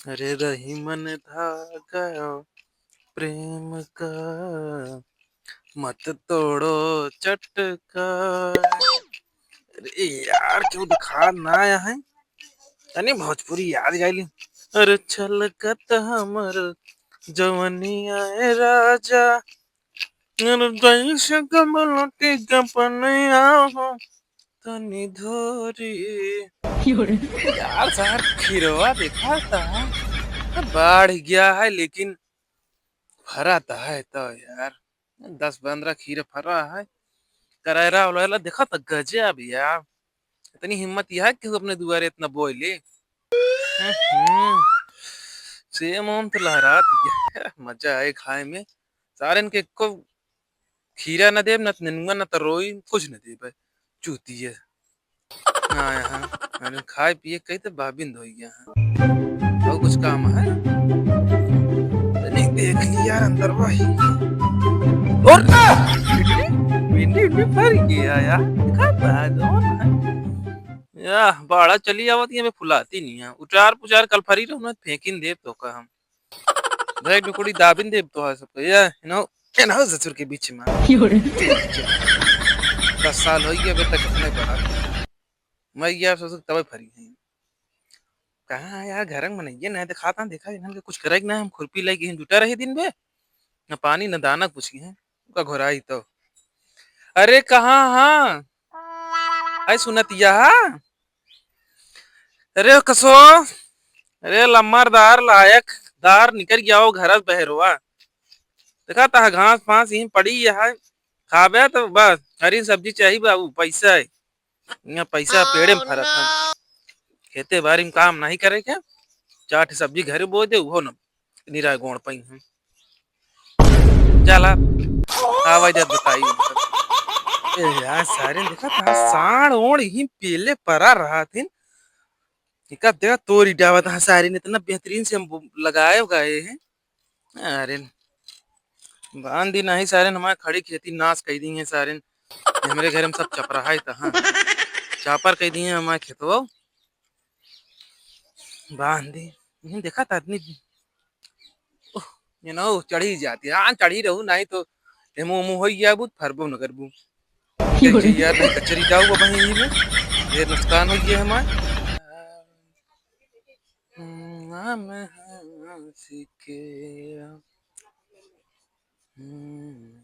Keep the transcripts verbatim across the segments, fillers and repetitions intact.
अरे रही मन धागा प्रेम का, मत तोड़ो चटका। अरे यार, क्यों दिखा ना आया है? तनी भोजपुरी याद गाइली। अरे छलकत हमर जवनिया ए राजा, अरे जैसे कमल के गपनिया हो तनी धोरी। यार सार खीरवा देखा था, बाढ़ गया है लेकिन फरा तो है तो यार, दस पन्द्रह खीरा फरा है। करैरा उलैरा देखा तो गजब यार, इतनी हिम्मत यह है कि अपने दुआरे इतना बोए ले। हम्म, सेम ओम तो लहरात गया। मजा आए खाए में। सारेन के एको खीरा न देब, न नेनुआ, न तरोई, कुछ न देब। चूतिया। हाँ, यहाँ, अरे खाए पिए कई तो बाबिंद हो गया है। और कुछ काम है? नहीं देख लिया यार, अंदर वही। और भिंडी, भिंडी फर गया यार। दिखा तो है, जौन है। या, बाड़ा चली आवत, ये में फुलाती नहीं है। उचार पुचार कल फरी रहू ना, फेंकिन देब तो का हम। देख टुकड़ी दाबिन देब तो है सबके। ये, you know, you know, ससुर के बीच में। दस साल हो गया, अभी तक नहीं बढ़ा। मैं यार ससुर तबे फरी है। कहाँ यार, घर में नहीं है, नहीं दिखाता, देखा इन्हन के कुछ करे कि ना, हम खुरपी लेके जुटा रही दिन भर। न पानी, न दाना, कुछ है। का घोराई तो। अरे, कहाँ, हाँ? अरे, सुनतिया, हाँ? अरे, कसो। अरे, लम्मरदार, लायक दार, निकर गया हो घर से बहरवा। देखा ता घास फास यहीं पड़ी है। खाबे तो बस, हरी सब्जी चाहिए बाबू, पैसा है। यहाँ पैसा पेड़े में फरत है। खेते बाड़ी में काम नहीं करे के, चार ठे सब्जी घरे बोए दे, उहो न निराय गोड़ पाई हम। चला, आवा इधर बताई। ए यार, सारे देखा था, साड़ ओड़ ही पेले परा रहा थे। इका देखा तोरी डावत, हाँ, सारे ने इतना बेहतरीन से हम बो-, लगाए उगाए हैं। अरे, बांध दी नहीं सारे, हमारे खड़ी खेती नाश कर दी है सारे। हमरे घर में सब चपराहा ही था, हाँ। चापर कर दी है हमारे खेतवा। बांध दी। नहीं देखा था आदमी। ओह, ये ना, वो चढ़ी जाती है। हाँ, चढ़ी रहू, नहीं तो एमो ओमो होई जाबू, फरबो न करबू। की हो रे? यार, नहीं कचरी जाऊ अब यहीं में। ये नुकसान हो गया हमारा। हम्म, हम हंस के, हम्म।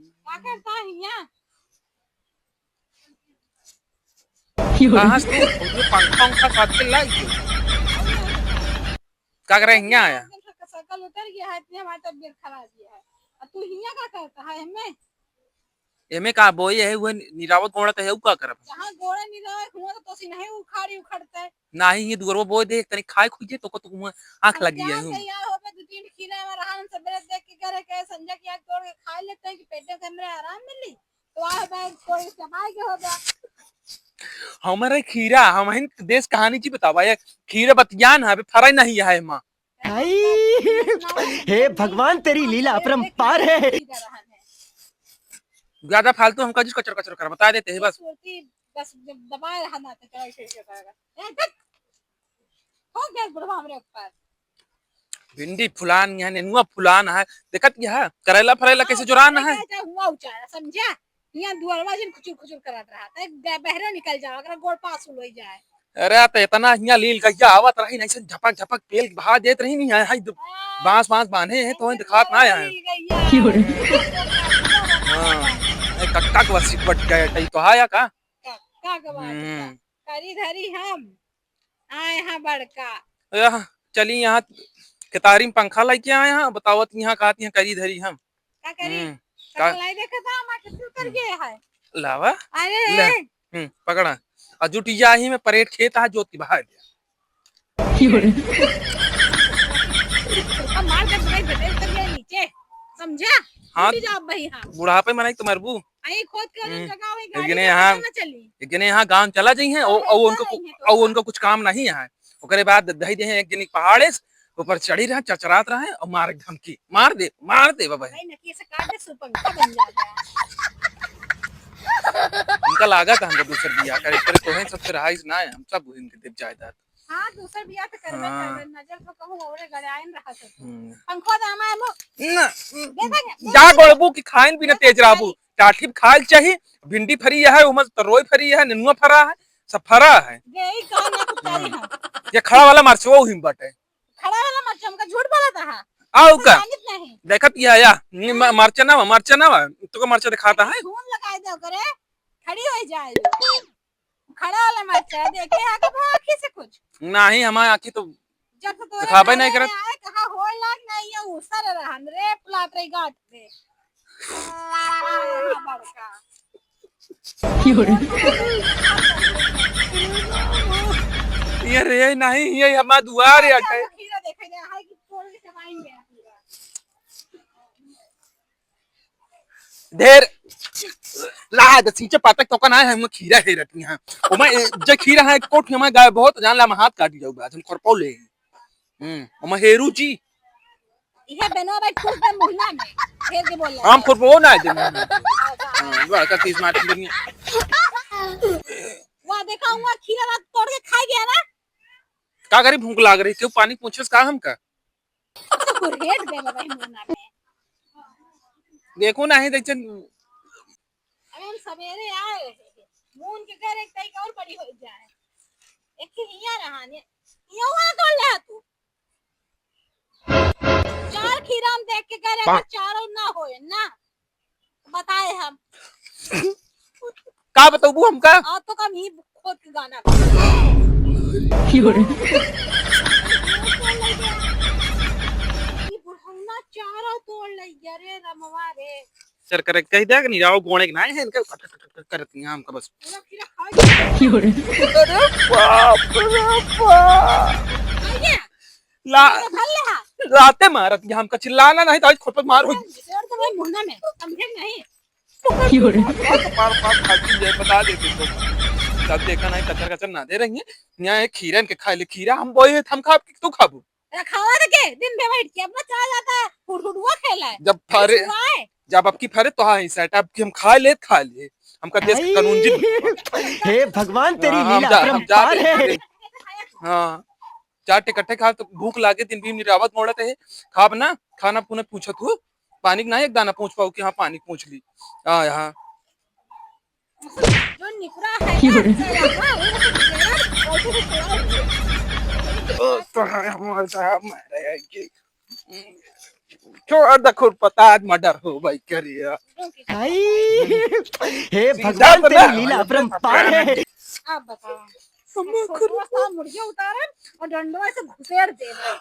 का करता है हियां? की हो रे? कहाँ से तू? वो पंखा, पंखा साथ के लाई के। का करे हियां आया? साइकिल उतर गया है, इसलिए हमारी तबीयत खराब है। और तू हियां का करता है हमें? एमे का बोए है, वो निरावत गोड़ा तो है, उ का करब? जहाँ गोड़ा निरावत हुआ तो तोसी नहीं उखाड़ी उखड़ते। नाही, ये दुअरवा बोए दे, तनी खाए खुजे, तो को तो हुआ आँख हम लगी क्या है। तैयार हो बे, दो तीन खीरा में रहा, हम सबेरे देख के करे के, संजय के याद तोड़ के खा लेते हैं कि पेटे के हमरे आराम मिली। तो आ बे, कोई चबाए के हो बे। हमारे खीरा, हम हिन देश कहानी जी बतावा, ये खीरा बतियान है, अबे फराई नहीं है माँ। आई, हे भगवान, तेरी लीला अपरंपार है। ज्यादा फालतू हमका जिस कचर कचर कर बता देते हैं बस। बस जब दबाए रहा ना तो चला ऐसे ऐसे करेगा। ए, देख। हो गया बुढ़वा हमरे ऊपर। भिंडी फुलान है, नेनुआ फुलान है, देखत क्या है? करेला फरेला कैसे जोरान है? हुआ उचारा, समझा? हियां दुअरवा जिन खुचुर खुचुर करत रहा, त ग-, बहरे निकल जाओ, अगर गोड़ पास हो जाए। अरे, त इतना हियां लील गइया आवत रही, नहीं से झपक झपक पेल बहा देत रही, नहीं है, है, हाँ, बांस, बांस बांधे हैं, तो दिखात ना आए। लील गइया। हाँ, ए, कक्का के बस बट गए, कहीं तो आया का? कक्का के बात हम्म। का? करी धरी हम। आए हैं बड़का। यह चली यहाँ केतारी में पंखा लेके आए हैं, बतावत यहाँ कहत यहाँ करी धरी हम। का करी? हम्म, का का? लाई देखा था, हमारे कितने कर गए है। लावा? अरे। ले, हम्म, पकड़ा। आ जुटिया ही में परेड खेत आ जोत की बहा दिया। अब मार के भाई बेटे उतर गया नीचे, समझा? हाँ। उठ जाओ भाई, हाँ। बुढ़ापे में नहीं तो मरबू। आई खोद के हम्म। जगह हुई, एक गाड़ी जने का यहाँ, पता ना चली। एक जने यहाँ गाँव चला जाई हैं, और, और उनको कु-, और उनको कुछ काम नहीं है। ओकरे बाद दही दे हैं एक जने पहाड़े से, ऊपर चढ़ी रहे, चरचरात रहे और मार के धमकी, "मार दे, मार दे बाबा।" भाई, नकी से काट दे, सु पंखा बन जाता है। उनका लागत है हमको दूसर बियाह करे, पर तो है सबसे रहाइश ना है, हम सब इनके देव जायदाद। हाँ, दूसर बियाह तो करबे हाँ। करबे, नजर तो कहूँ औरे गड़ाइन रहा तो। हम्म। पंखो दामा है मो। ना, दे दे, दे जा दे। गोड़बू की खाइन भी ना तेज रहबू। टाठी खाए के चाही, भिंडी फरी है, उमर तरोई फरी है, नेनुआ फरा है, सब फरा है। यही कहना तो चाही हम। ये खड़ा वाला मरचवा उही में बाटे। खड़ा वाला मरचा हमका झूठ बोलत हा। आउ का? मानित नहीं। देखत या, या, नी, म-, मरचा ना बा, मरचा ना बा, तोका मरचा दिखाता है। खून लगाए दे ओकरे, खड़ी हो जाए। खड़ा वाला मरचा देखे हा कब आँखी से कुछ? नाही, हमारे आँखी तो जब तो तोरे दिखाबे नहीं घरे करत। आए, कहाँ होए लाग नहीं, ये उसर रहन रे, पुलात रही गाँठ रे। हाँ, बड़का। ये रे, नहीं, ये हमार दुआर है, अच्छा, अटे। खीरा देखे जा, हाय कि तोड़ के चबाएंगे पूरा। ढेर ला दे सींचे पातक तो का ना है, हम खीरा है रतिया। ओमा ए, जे खीरा है, कोठ में गाय बहुत जान ला, हम हाथ काट जाऊ, आज हम खरपौ ले। हम्म, ओमा हेरू जी। इहे बेनवा भाई ठूस दे मुहला में, फेर के बोल ले। हम खुरपो ना दे। हाँ, बड़का तीस मार के दुनिया। वाह, देखा हुआ खीरा रात तोड़ के खा गया ना। का करी, भूख लाग रही, क्यों पानी पूछे का हमका? तो हेड दे भाई मुहला में। देखो ना है, देख जन। अरे हम सवेरे आए रहे, मून के घर एक तई और बड़ी हो जाए। एक ही हिया रहा ने, हिया हुआ कर ले तू। चार खीरा हम देख के गए रहे, चारों ना होए ना, बताए हम। का बतौबू हमका? आ तो कम ही खोद के गाना। क्यों रे? ये बुढ़ौना चारों तोड़ ले, अरे रमवा रे। सर करे कह दे कि नहीं जाओ, गोड़े के ना है इनका, कट, कट, कट, कट करती हैं हमका बस। पूरा खीरा खा गया। क्यों रे? अरे बाप रे बाप। आइए। ला-, तो भर ले हा। लाते मारत, ये हमका चिल्लाना नहीं तो आज खुद पर मार हो। शेर तो भाई मुंडा में, समझे नहीं? क्यों रे? मार, मार, मार, फालतू ये बता देते तो। तब देखा नहीं, कचर, कचर ना दे रही है। यहाँ एक खीरा इनके खा ले, खीरा हम बोए, हम खाब कि तू खाबू? रखावा रखे, दिन भर बैठ के अपना चला जाता है, हुड़हुड़ुआ खेला है। जब फरे, जब अबकी फरे तो हाँ, इस साइड अबकी हम खा ले, खा ले। हमका देश के कानून जी। हे भगवान, तेरी हाँ, हम लीला जा-, हम अपरंपार जाते है। हैं। हाँ, चार टिकट्ठे खा तो भूख लागे, दिन भी मेरी आवत मोड़त है। खाब ना, खाना पुनः पूछत हूँ, पानी के ना एक दाना पूछ पाऊ कि हाँ, पानी पूछ ली। हाँ, हाँ। जो निकरा है ना, तेरा, हाँ, वो तो तेरा, वैसे भी तेरा। ओ, तो हाँ, हमारे साहब मारे हैं कि छोड़ दे खुरपता, आज मर्डर हो भाई करिया। आई, हे सीधा भगवान, तो तेरी ना, लीला अपरंपार है। आप बताओ। हम छोटवा सा मुर्गे उतारन और डंडवा से घुसेड़ देबे।